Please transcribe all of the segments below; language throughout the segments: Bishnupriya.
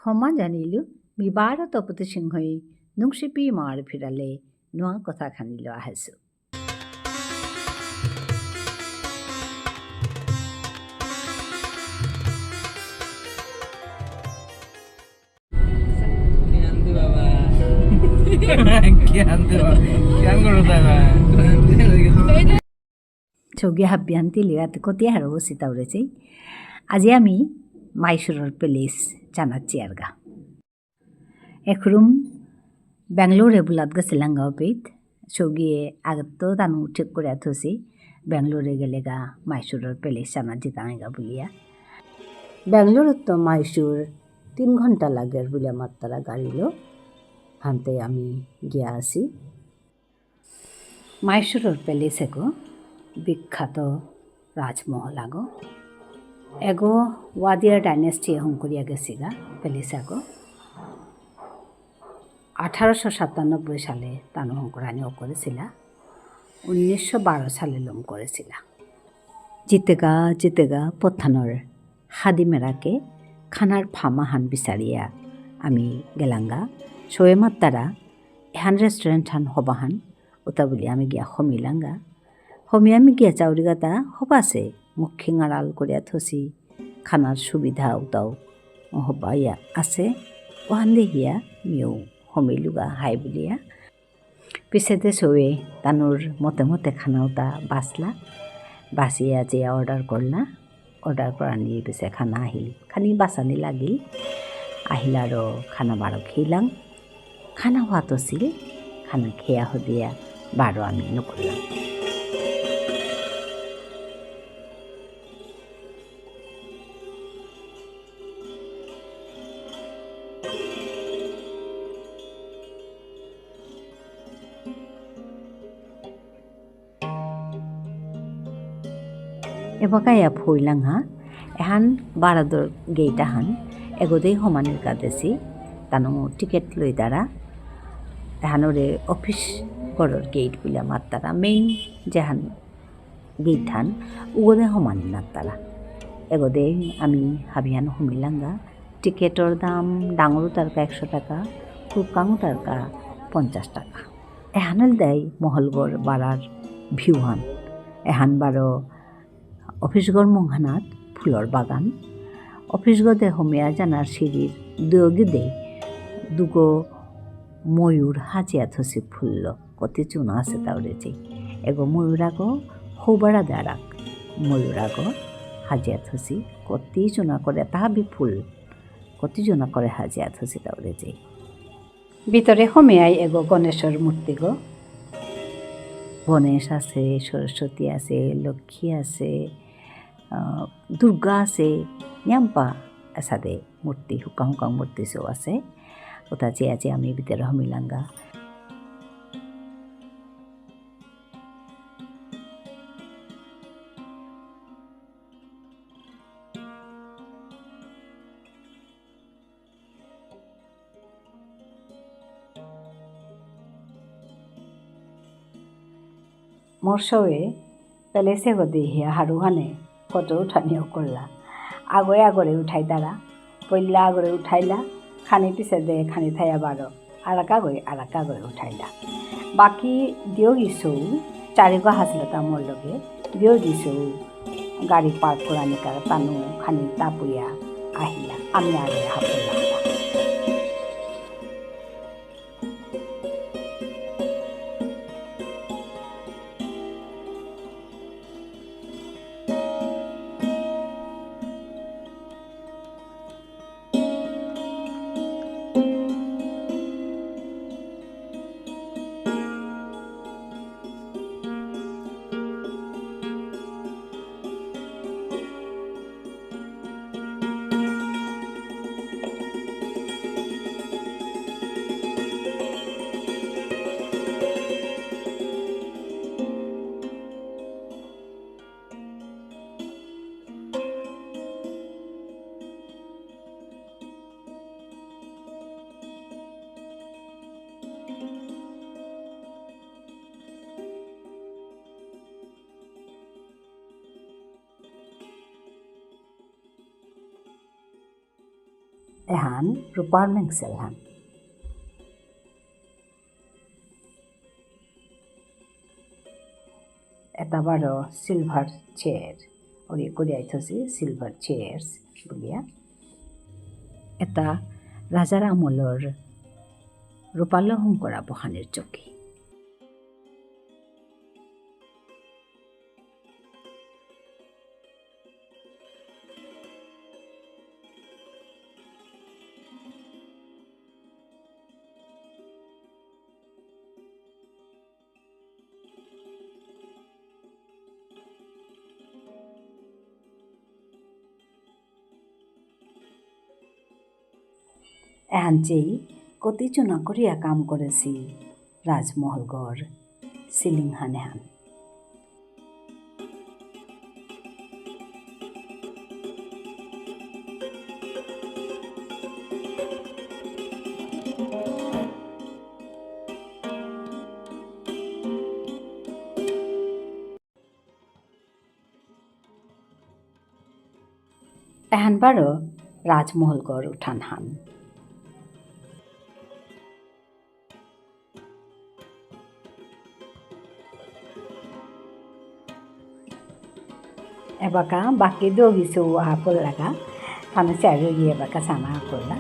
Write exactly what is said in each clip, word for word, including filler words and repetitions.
ক্ষমা জানিলু, মি বারো তপতি সিংহই নুংশিপি মার ফিরালে নুয়া কথা খানিলো আহেসু। সৌগি হাবিয়ান্তি লিগাতে কতি হারৌ সিতাউরেসি। আজি আমি মাইসুরর প্যালেস চানাত চেয়ারগা। এখরুম ব্যাঙ্গালোরে বুলাত গেসিলাঙগা অপিত। সৌগিয়ে আগেত্ত তানু ঠিক করিয়া থসি, ব্যাঙ্গালোরে গেলেগা মাইসুরর প্যালেস চানাত জিতাঙাইগা বুলিয়া। ব্যাঙ্গালোরত্ত মাইসুর তিন ঘন্টা লাগের বুলিয়া মাত্তারা গাড়িলো। হানতে আমি গিয়া আসি। মাইসুরর প্যালেস এগো বিখ্যাত রাজমহল আগো। এগো ওয়াদিয়ার ডাইনেস্টি হঙকরিয়া গেসিগা প্যালেস আগো। আঠারোশো সাতানব্বই সালে তানু হঙকরানি অকরেসিলা, উনিশশো বারো সালে লোম করেসিলা। জিতেগা জিতেগা পথানর হাদি মেরাকে খানার ফাম আহান বিচারিয়া আমি গেলাঙগা। সৌয়ে মাত্তারা এহান restaurant হান হবাহান উতা বুলি আমি গিয়া হমিলাঙগা। হমি আমি গিয়া চাউরিগাতা হবাসে মুখে আড়াল করিয়া থসি, খানার সুবিধা উতাও হবাইয়া আসে। ওহান দেহিয়া মিউ হমিলুগা হাই বুলিয়া। পিছেদে সৌয়ে তানুর মতে মতে খানা উতা বাসলা। বাসিয়া চেয়া order করলা। Order করানি পিছে খানা আহিল। খানি বাসানি লাগিল। আহিল আরো খানা বারো খেলাং। খানা হোয়াত আসিল। খানা খেয়া হদিয়া বারো আমি নকরলাং। এবাকা ইয়া ফুইলাং হা, এহান বারাদর gate আহান, এগোদে হমানির কাদেসি, তানু ticket লই তারা, এহানরে office ঘরর gate বুলিয়া মাত্তারা, main যেহান gate হান, উগোদে হমানি নাত্তারা। এগোদে আমি হাবিহান হমিলাঙগা, টিকেটর দাম ডাঙর উতারকা একশো টাকা, হুকাং উতারকা পঞ্চাশ টাকা। এহানল দেই মহলগর বারার view হান। এহান বারো office ঘর মুঙহানাত ফুলর বাগান। Office গদে হমিয়া জানার সিঁড়ির দুয়োগিদে দুগো ময়ূর হাজিয়া থসি ফুল্ল। কতি চুনা আসে তাউরে যে। এগো ময়ূর আগো হৌবারা দারাক। ময়ূর আগো হাজিয়া থসি। কতি চুনা করে তাহা বি ফুল। কতি চুনা করে হাজিয়া থসি তাউরে যে। ভিতরে হমিয়াই এগো গণেশর মূর্তিগো। গণেশ আসে, সরস্বতী আসে, লক্ষ্মী আসে, আহ, দুর্গা আসে, নিয়াম্পা এসাদে মূর্তি, হুকাং হুকাং মূর্তি সব আসে। ওটা যে আছে আমি ভিতরে হমিলাঙগা। মোর সৌয়ে প্যালেসে গদি হিয়া হারুহানে ফটো উঠানিও করলা। আগরে আগরে উঠাইতারা, পইলা আগরে উঠাইলা, খানি পিছে দে খানি থাইয়া বারো, আরাক আগরে আরাক আগরে উঠাইলা। বাকি দিয়োগি সৌ, চারিগো হাসিলতা মোর লগে, দিয়োগি সৌ, গাড়ি পার্ক করানিকার তানু খানি তাপুয়া আহিলা, আমি আগে হাপুলা। এহান রূপার মেংসেল হান। এতা বারো silver chair, ওরে করিয়া থসি silver chairs বুলিয়া। এতা রাজার আমলর রূপালো হঙকরা বহানির চকি। এহান চেই কতি চুনা করিয়া কাম করেসি রাজমহলগর ceiling হান এহান। এহান বারো রাজমহলগর উঠান হান। এবাকা বাকি দগিসু আহা করলাগা, থানা চাবি গিয়ে এবাকা সানা করলা।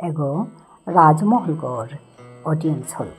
এগো রাজমহলগর audience hall।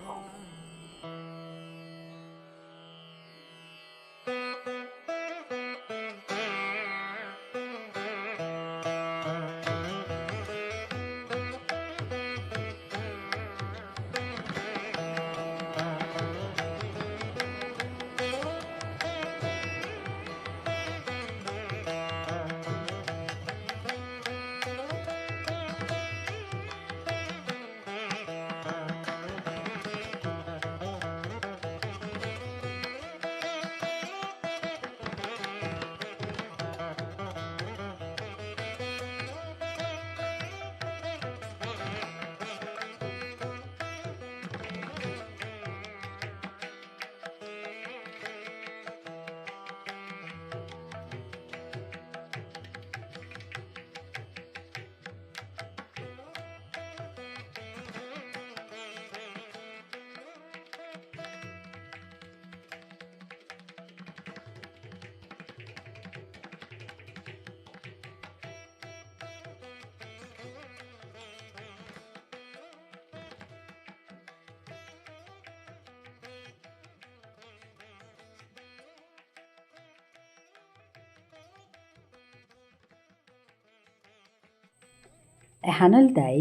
এহানল দাই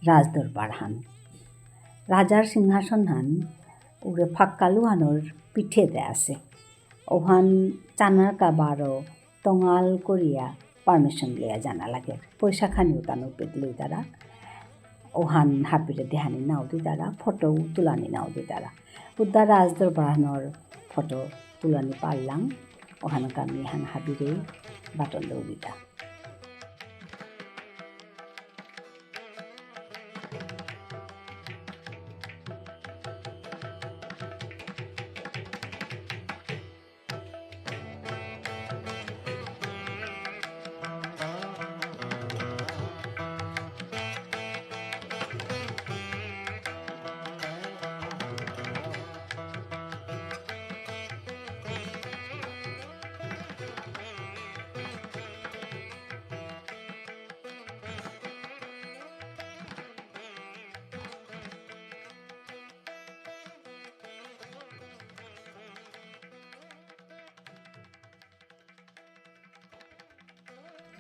রাজদরবার হান। রাজার সিংহাসন হান উগে ফাক্কালু হানর পিঠেদে আসে। ওহান চানার কাবারও তঙাল করিয়া permission লইয়া যানা লাগে। পয়সা খানিও তানু পেত লইতারা। ওহান হাবিরে দেহানি নাও দিতারা, ফটো তুলানি নাও দিতারা। উদ্দা রাজদরবার হানর ফটো তুলানি পারলাং, ওহানকা মি হান হাবিরে বাটন দৌদিতা।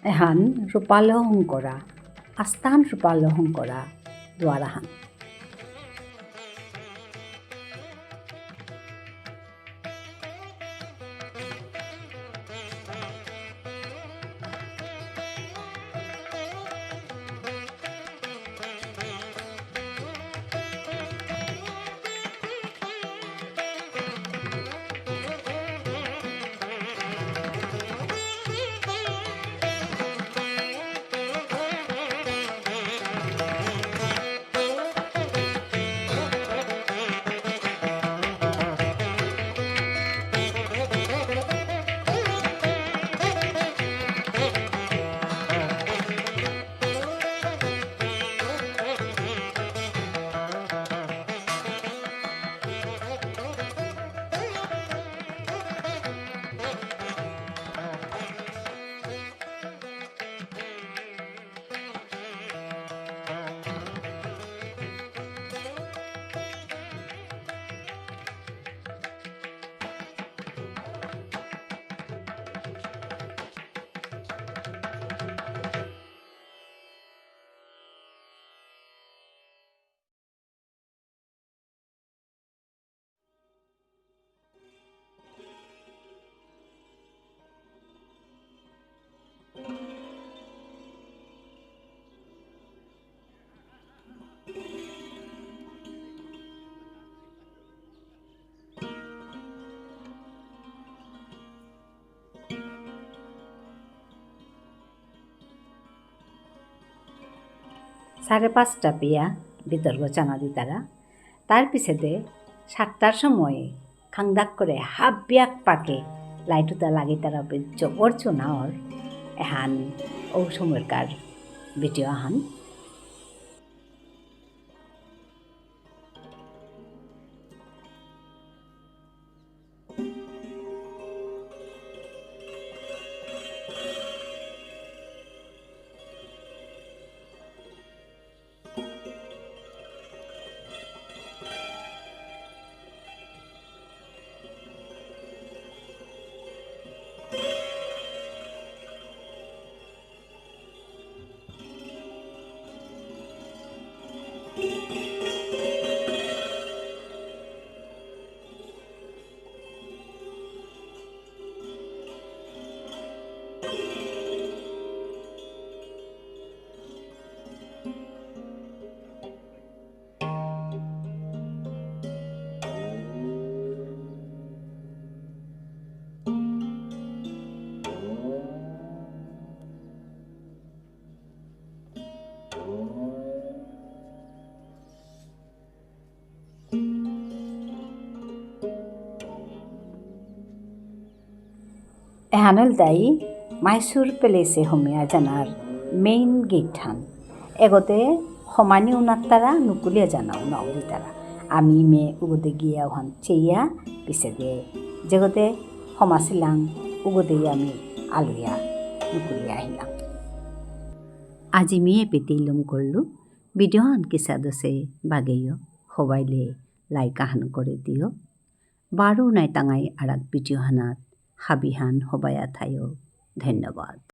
এহান রূপালো হঙকরা, আস্থান রূপালো হঙকরা দুয়ারাহান। সাড়ে পাঁচটা পিয়া ভিতরগ চানা দিতারা। তার পিছেদে সাতটার সময় খাংদাক করে হাবিয়াক পাকে light উতা লাগিতারা, জবর চুনাওর এহান ঔ সময়কার video আহান। এহান ইলতাই মাইসুর প্যালেসে হমিয়া যানার main gate হান। এগোতে হমানি উনাত্তারা নুকুলিয়া যানা উনা উদিতারা। আমি মে উগোতে গিয়া ওহান চেয়া পিছেদে যেগোতে হমাসিলাং উগোতে আমি আলুয়া নুকুলিয়া আহিলাং। আজি মি এপেইতে লম করলু। Video হান কিসাদে অসে বাগেইয়ো, হবাইলে like আহান করে দিও। বারো নাই তাঙাই আরাক video হানাত হাবিহান হবায়া থায়ো। ধন্যবাদ।